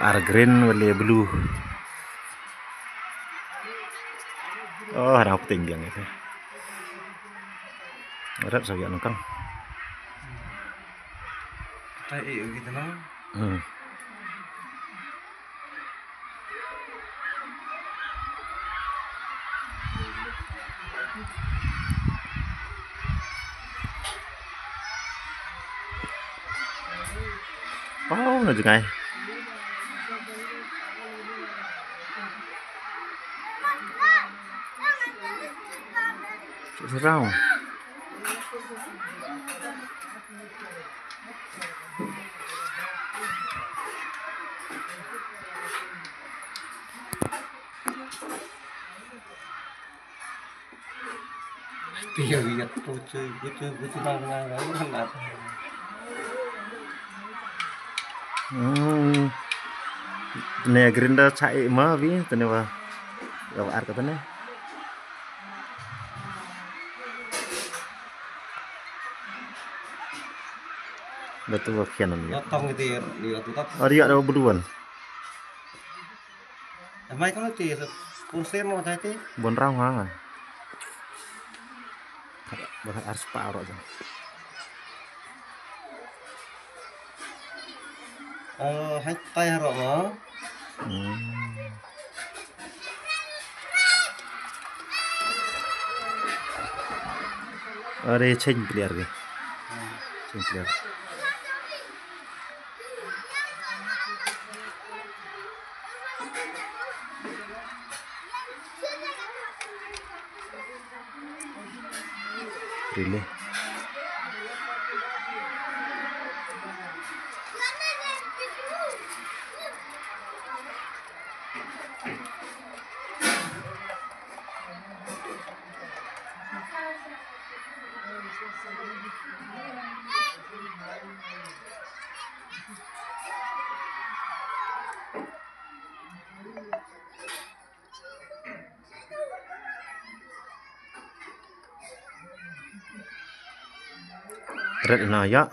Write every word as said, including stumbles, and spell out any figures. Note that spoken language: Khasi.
Ar green, wale blue. Oh, hana pting biang ite. Rep sa biang nangkang. Tai e ugi tenang. Hmm. Oh, na jngai. Surau. Hmm. Tene grinder cha e ma bi, tene wa. Wa ar ka tene. Betul wa khian ni. Lotong gitu ya, di waktu tap. Ari ada buluan. Mai kau ti, kursi mau tadi. Bon rau ha. Ba ar spah ro ja. Eh, hai tai ro ma. Hmm. Are change player ke. Change player. Really? Red na ya.